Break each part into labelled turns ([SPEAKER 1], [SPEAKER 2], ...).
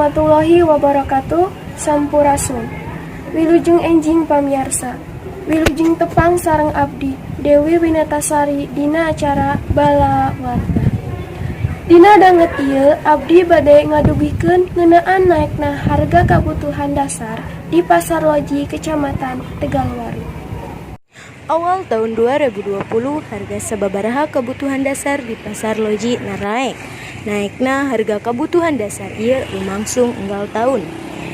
[SPEAKER 1] Warahmatullahi wabarakatuh. Sampurasun. Wilujeng enjing, pamiarsa. Wilujeng tepang sareng abdi, Dewi Winatasari, dina acara Bala Warta. Dina danget ieu abdi bade ngadugikeun ngeunaan naekna harga kabutuhan dasar di Pasar Loji, Kecamatan Tegalwaru.
[SPEAKER 2] Awal tahun 2020, harga sababaraha kebutuhan dasar di Pasar Loji naraek. Naekna harga kebutuhan dasar ieu lumangsung unggal tahun.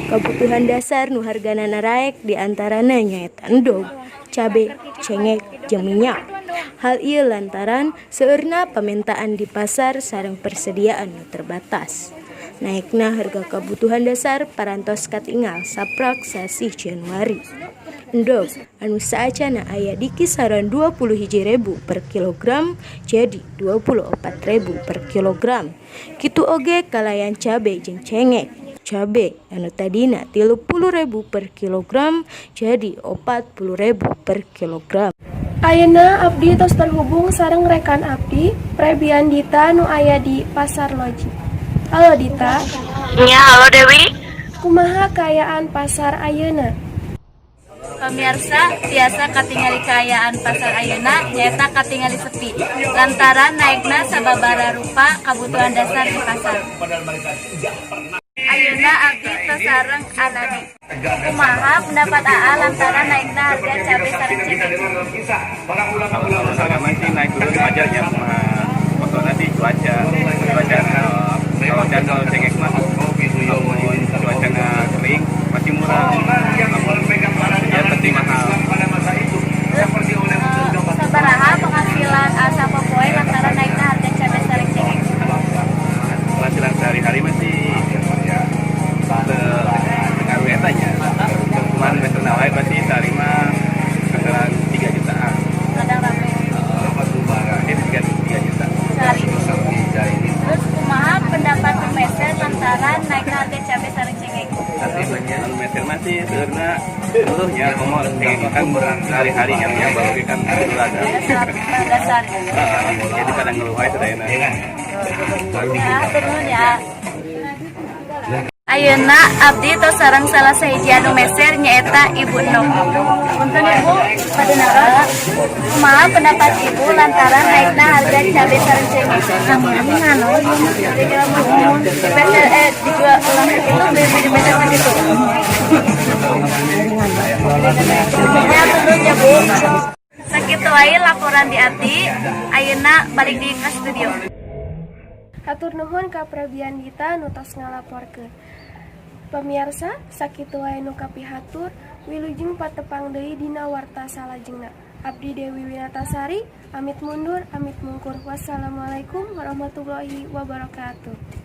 [SPEAKER 2] Kebutuhan dasar nu hargana naraek diantarana nyaeta endog, cabe, cengek, jeung minyak. Hal ieu lantaran seueurna pamentaan di pasar sareng persediaan nu terbatas. Naekna harga kebutuhan dasar parantos katingal saprak sasih Januari. Endog anu saacanna aya di kisaran 21.000 per kilogram jadi 24.000 per kilogram. Kitu oge kalayan cabe jeung cengek. Cabe anu tadina 30.000 per kilogram jadi 40.000 per kilogram.
[SPEAKER 1] Ayeuna abdi tos terhubung sareng rekan abdi, Prebian Dita, nu aya di Pasar Loji. Halo, Dita.
[SPEAKER 3] Ya, halo, Dewi.
[SPEAKER 1] Kumaha kaayaan pasar ayeuna?
[SPEAKER 3] Pemirsa, biasa katingali kaayaan pasar ayeuna nyaeta katingali sepi lantaran naikna sababaraha rupa kebutuhan dasar di pasar. Ayeuna abdi tos sareng Anabi. Kumaha pendapat Aa lantaran naikna harga cabai sareng cengek?
[SPEAKER 4] Kalau harga masih naik turun wajarnya mah, maksudnya sih cuaca cuaca. Kalau dan kalau cengek mah, kalau cuaca kering masih murah, ya pasti mahal.
[SPEAKER 3] Terus sabaraha penghasilan sapopoe lantaran naikna harga cabai sareng cengek?
[SPEAKER 4] Penghasilan sehari-hari masih pengaruh etanya, cuman meter wae pasti sehari mah kisaran 3 jutaan.
[SPEAKER 3] Kadang rame.
[SPEAKER 4] Ini 3, 3 juta.
[SPEAKER 3] Sehari. Terus kumaha pendapat meser lantaran naikna harga cabai sareng cengek?
[SPEAKER 4] Anu meser masih sebenarnya seluruhnya ngomong cengek kan sehari-hari yang baru kan itu ada.
[SPEAKER 3] Dasar dasar.
[SPEAKER 4] Jadi kadang ngeluh aja sadayana.
[SPEAKER 3] Ya, nuhun ya. Ayeuna abdi tos sareng salah sahiji anu meser, nyaeta Ibu Nok. Punten, Ibu, bade naros. Kumaha pendapat Ibu lantaran naikna harga cabai sareng cengek? Di meser, dijual ulang itu beli di meser gitu. Ya, nuhun ya, Bu. Sakitu wae laporan di abdi. Ayeuna balik di ka studio.
[SPEAKER 1] Hatur nuhun ka Prebian Dita nu tos ngalaporkeun. Pamiarsa, sakitu wae nu kapihatur, wilujeng patepang deui dina warta salajengna. Abdi Dewi Winatasari, amit mundur, amit mungkur. Wassalamualaikum warahmatullahi wabarakatuh.